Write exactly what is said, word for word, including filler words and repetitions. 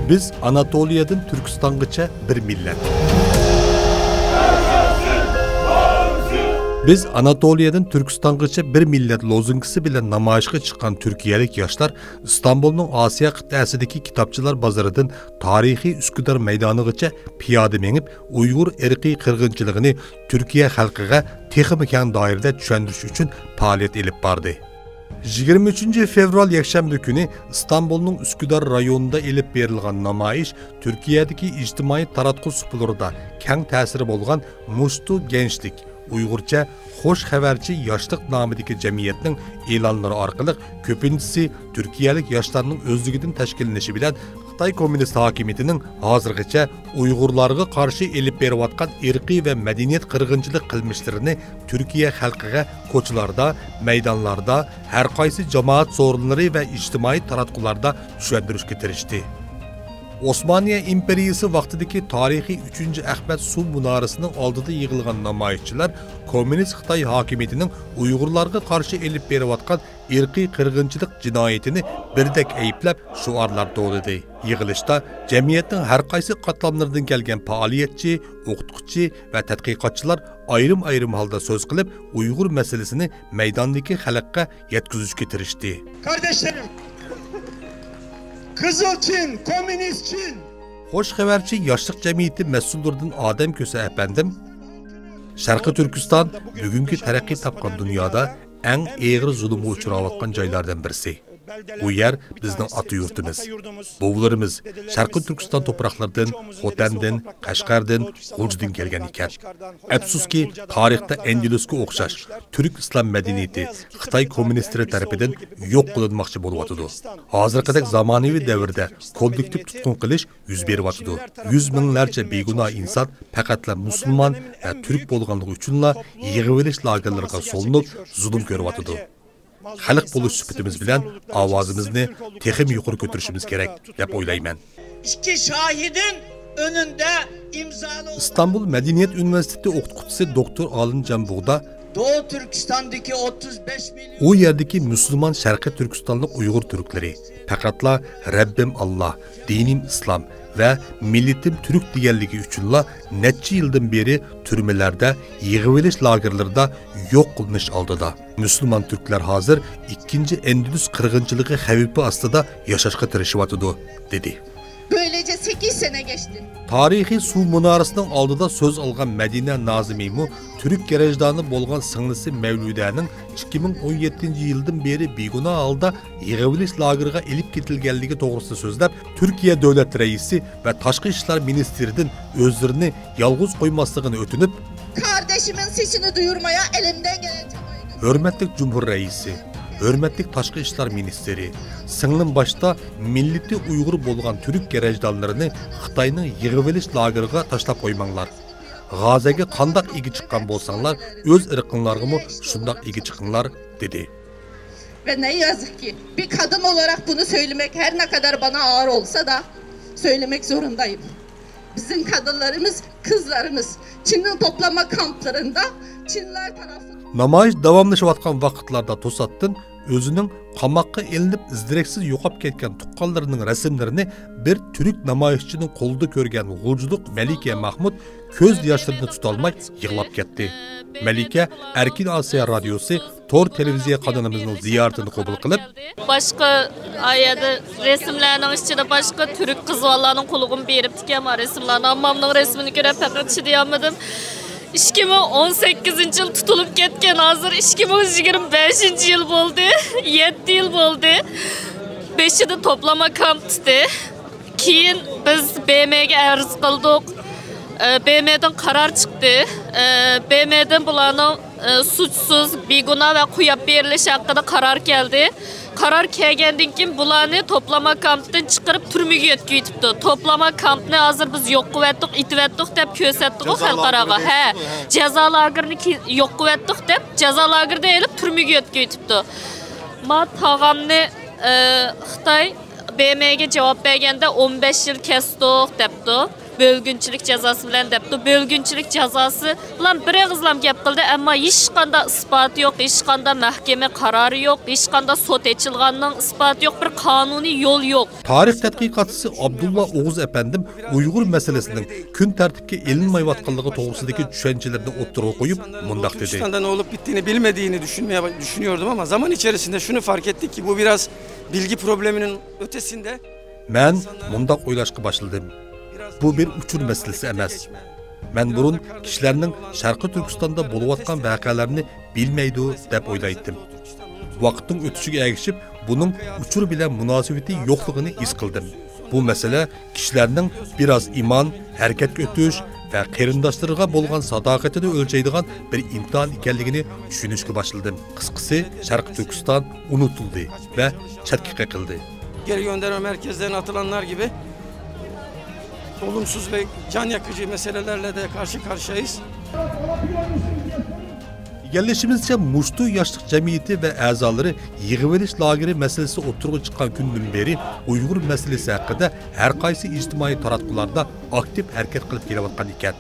بىز ئاناتولىيەدىن تۈركىستانغىچە بىر مىللەت. بىز ئاناتولىيەدىن تۈركىستانغىچە بىر مىللەت لوزۇنكىسى بىلەن نامايىشقا چىققان تۈركىيەلىك ياشلار ئىستانبۇلنىڭ ئاسىيا قىتئەسىدىكى كىتابچىلار بازىرىدىن تارىخىي ئۈسكۈدار مەيدانىغىچە پىيادە مېڭىپ، ئۇيغۇر ئىرقىي قىرغىنچىلىقىنى تۈركىيە خەلقىگە تېخىمۇ كەڭ دائىرىدە چۈشەندۈرۈش ئۈچۈن پائالىيەت ئېلىپ باردى. يىگىرمە ئۈچىنچى فېۋرال يەكشەنبە كۈنى ئىستانبۇلنىڭ ئۈسكۈدار رايونىدا ئېلىپ بېرىلغان نامايىش تۈركىيەدىكى ئىجتىمائىي تاراتقۇ سۇپىلىرىدا كەڭ تەسىرى بولغان مۇشتۇ گەنچلىك، ئۇيغۇرچە خوش خەۋەرچى ياشلىق نامىدىكى جەمئىيەتنىڭ ئېلانلىرى ئارقىلىق، كۆپىنچىسى تۈركىيەلىك ياشلارنىڭ ئۆزلۈكىدىن تەشكىللىنىشى بىلەن، خىتاي كوممۇنىست ھاكىمىيىتىنىڭ ھازىرغىچە ئۇيغۇرلارغا قارشى ئېلىپ بېرىۋاتقان ئىرقىي ۋە مەدەنىيەت قىرغىنچىلىق قىلمىشلىرىنى تۈركىيە خەلقىگە كوچىلاردا، مەيدانلاردا، ھەرقايسى جامائەت سورۇنلىرى ۋە ئىجتىمائىي تاراتقۇلاردا چۈشەندۈرۈشكە تىرىشتى. ئوسمانىيە ئىمپېرىيىسى ۋاقتىدىكى تارىخىي ئۈچىنچى ئەخمەت سۇ مۇنارىسىنىڭ ئالدىدا يىغىلغان نامايىشچىلار كوممۇنىست خىتاي ھاكىمىيىتىنىڭ ئۇيغۇرلارغا قارشى ئېلىپ بېرىۋاتقان ئىرقىي قىرغىنچىلىق جىنايىتىنى بىردەك ئەيىبلەپ، شوئارلار توۋلىدى. يىغىلىشتا جەمئىيەتنىڭ ھەر قايسى قاتلاملىرىدىن كەلگەن پائالىيەتچى، ئوقۇتقۇچى ۋە تەتقىقاتچىلار ئايرىم-ئايرىم ھالدا سۆز قىلىپ، ئۇيغۇر مەسىلىسىنى مەيداندىكى خەلققە يەتكۈزۈشكە تىرىشتى. Kardeşlerim, Kızılçin, Komünistçin! خوش خەۋەرچى ياشلىق جەمئىيىتى مەسئۇللىرىدىن ئادەم كۆسە ئەپەندىم، شەرقىي تۈركىستان بۈگۈنكى تەرەققىي تاپقان دۇنيادا ئەڭ ئېغىر زۇلۇمغا ئۇچراۋاتقان جايلاردىن بىرسى. ئۇ يەر بىزنىڭ ئاتا يۇرتىمىز. بوۋىلىرىمىز شەرقىي تۈركىستان توپراقلىرىدىن، خوتەندىن، قەشقەردىن، غۇلجىدىن كەلگەن ئىكەن. ئەپسۇسكى، تارىختا ئەندىلۇسقا ئوخشاش تۈرك ئىسلام مەدەنىيىتى خىتاي كوممۇنىستلىرى تەرىپىدىن يوق قىلىنماقچى بولۇۋاتىدۇ. ھازىرقىدەك زامانىۋى دەۋردە كوللېكتىپ تۇتقۇن قىلىش يۈز بېرىۋاتىدۇ. يۈز مىڭلارچە بىگۇناھ ئىنسان پەقەتلا مۇسۇلمان ۋە تۈرك بولغانلىقى ئۈچۈنلا يىغىۋېلىش لاگېرلىرىغا سولىنىپ زۇلۇم كۆرۈۋاتىدۇ. خەلق بولۇش سۈپىتىمىز بىلەن ئاۋازىمىزنى تېخىمۇ يۇقىرى كۆتۈرۈشىمىز كېرەك، دەپ ئويلايمەن. İki şahidin önünde imzalı ئىستانبۇل مەدەنىيەت ئۇنىۋېرسىتېتى ئوقۇتقۇچىسى دوكتور ئالىمجان بۇغدا Doğu Türkistan'daki otuz beş milyon ئۇ يەردىكى مۇسۇلمان شەرقىي تۈركىستانلىق ئۇيغۇر تۈركلىرى پەقەتلا رەببىم ئاللا، دىنىم ئىسلام ۋە مىللىتىم تۈرك دېگەنلىكى ئۈچۈنلا نەچچە يىلدىن بېرى تۈرمىلەردە، يىغىۋېلىش لاگېرلىرىدا يوق قىلىنىش ئالدىدا. مۇسۇلمان تۈركلەر ھازىر ئىككىنچى ئەندىلۇس قىرغىنچىلىقى خەۋپى ئاستىدا ياشاشقا تىرىشىۋاتىدۇ، دېدى. Böylece sekiz sene geçti. تارىخىي سۇ مۇنارىسىنىڭ ئالدىدا سۆز ئالغان مەدىنە نازىمىمۇ تۈرك گىرەجدانى بولغان سىڭلىسى مەۋلۇدەنىڭ ئىككى مىڭ ئون يەتتىنچى يىلدىن بېرى بىگۇناھ ھالدا يىغىۋېلىش لاگېرىغا ئېلىپ كېتىلگەنلىكى توغرىسىدا سۆزلەپ، تۈركىيە دۆلەت رەئىسى ۋە تاشقى ئىشلار مىنىستىرىدىن ئۆزلىرىنى يالغۇز قويماسلىقىنى ئۆتۈنۈپ، Kardeşimin sesini duyurmaya elimden gelen çabayı gösteriyorum. ھۆرمەتلىك جۇمھۇر رەئىسى، ھۆرمەتلىك تاشقى ئىشلار مىنىستىرى، سىڭلىم باشتا مىللىتى ئۇيغۇر بولغان تۈرك گىرەجدانلىرىنى خىتاينىڭ يىغىۋېلىش لاگېرىغا تاشلاپ قويماڭلار. غازەگە قانداق ئىگە چىققان بولساڭلار، ئۆز ئىرقىڭلارغىمۇ شۇنداق ئىگە چىقىڭلار، دېدى. Ve ne yazık ki bir kadın olarak bunu söylemek her ne kadar bana ağır olsa da söylemek zorundayım. Bizim kadınlarımız, kızlarımız Çin'in toplama kamplarında Çinler tarafından نامايىش داۋاملىشىۋاتقان ۋاقىتلاردا توساتتىن ئۆزىنىڭ قاماققا ئېلىنىپ، ئىز-دېرەكسىز يوقاپ كەتكەن تۇغقانلىرىنىڭ رەسىملىرىنى بىر تۈرك نامايىشچىنىڭ قولىدا كۆرگەن غۇلجىلىق مەلىكە مەھمۇت كۆز ياشلىرىنى تۇتالماي يىغلاپ كەتتى. مەلىكە ئەركىن ئاسىيا رادىيوسى تور تېلېۋىزىيە قانىلىمىزنىڭ زىيارىتىنى قوبۇل قىلىپ، باشقا، ئا يەردە رەسىملەرنىڭ ئىچىدە باشقا تۈرك قىز بالىلارنىڭ قولىغىمۇ بېرىپتىكەن، ما رەسىملەرنى. ئاممامنىڭ رەسىمىنى كۆرۈپ پەقەت چىدىيالمىدىم. ئىككى مىڭ ئون سەككىزىنچى يىل تۇتۇلۇپ كەتكەن، ھازىر ئىككى مىڭ يىگىرمە بەشىنچى يىل بولدى. يەتتە يىل بولدى. بېشىدا توپلىما كامپ تۇتتى. كېيىن بىز بې ئېم ئېگە ئەرز قىلدۇق. ئە، بې ئېم ئېدىن قارار چىقتى. ئە، بې ئېم ئېدىن بۇلارنىڭ، ئە، سۇچسىز، بىگۇناھ ۋە قويۇپ بېرىلىشى ھەققىدە قارار كەلدى. قارار كەلگەندىن كېيىن بۇلارنى توپلىما كامپتىن چىقىرىپ تۈرمىگە يۆتكىۋېتىپتۇ. توپلىما كامپنى ھازىر بىز يوق قىلىۋەتتۇق، ئېتىۋەتتۇق دەپ كۆرسەتتىغۇ خەلقئاراغا. ھە، جازا لاگېرىنى كى-، يوق قىلىۋەتتۇق دەپ جازا لاگېرىدا ئېلىپ تۈرمىگە يۆتكىۋېتىپتۇ. ما تاغامنى، ئە، خىتاي بې ئېم ئېگە جاۋاب بەرگەندە ئون بەش يىل كەستۇق دەپتۇ. بۆلگۈنچىلىك جازاسى بىلەن دەپتۇ. بۆلگۈنچىلىك جازاسى بىلەن بىر ئېغىزلام گەپ قىلدى، ئەمما ھېچقانداق ئىسپاتى يوق، ھېچقانداق مەھكىمە قارارى يوق، ھېچقانداق سوت ئېچىلغاننىڭ ئىسپاتى يوق، بىر قانۇنىي يول يوق. تارىخ تەتقىقاتچىسى ئابدۇللا ئوغۇز ئەپەندىم ئۇيغۇر مەسىلىسىنىڭ كۈن تەرتىپكە ئېلىنمايۋاتقانلىقى توغرىسىدىكى چۈشەنچىلىرىنى ئوتتۇرىغا قويۇپ، مۇنداق دېدى. Türkistan'da ne olup bittiğini bilmediğini düşünmeye, düşünüyordum ama zaman içerisinde şunu fark ettik ki bu biraz bilgi probleminin ötesinde. مەن مۇنداق ئويلاشقا باشلىدىم. بۇ بىر ئۇچۇر مەسىلىسى ئەمەس. مەن بۇرۇن كىشىلەرنىڭ شەرقىي تۈركىستاندا بولۇۋاتقان ۋەقەلەرنى بىلمەيدۇ دەپ ئويلايتتىم. ۋاقىتنىڭ ئۆتۈشىگە ئەگىشىپ، بۇنىڭ ئۇچۇر بىلەن مۇناسىۋىتى يوقلۇقىنى ھېس قىلدىم. بۇ مەسىلە كىشىلەرنىڭ بىراز ئىمان، ھەرىكەتكە ئۆتۈش ۋە قېرىنداشلىرىغا بولغان ساداقىتىنى ئۆلچەيدىغان بىر ئىمتىھان ئىكەنلىكىنى چۈشىنىشكە باشلىدىم. قىسقىسى، شەرقىي تۈركىستان ئۇنتۇلدى ۋە چەتكە قېقىلدى. Geri gönderme merkezlerine atılanlar gibi olumsuz ve can yakıcı meselelerle de karşı karşıyayız. ئىگىلىشىمىزچە، مۇشتۇ ياشلىق جەمئىيىتى ۋە ئەزالىرى يىغىۋېلىش لاگېرى مەسىلىسى ئوتتۇرىغا چىققان كۈندىن بېرى ئۇيغۇر مەسىلىسى ھەققىدە ھەر قايسى ئىجتىمائىي تاراتقۇلاردا ئاكتىپ ھەرىكەت قىلىپ كېلىۋاتقان ئىكەن.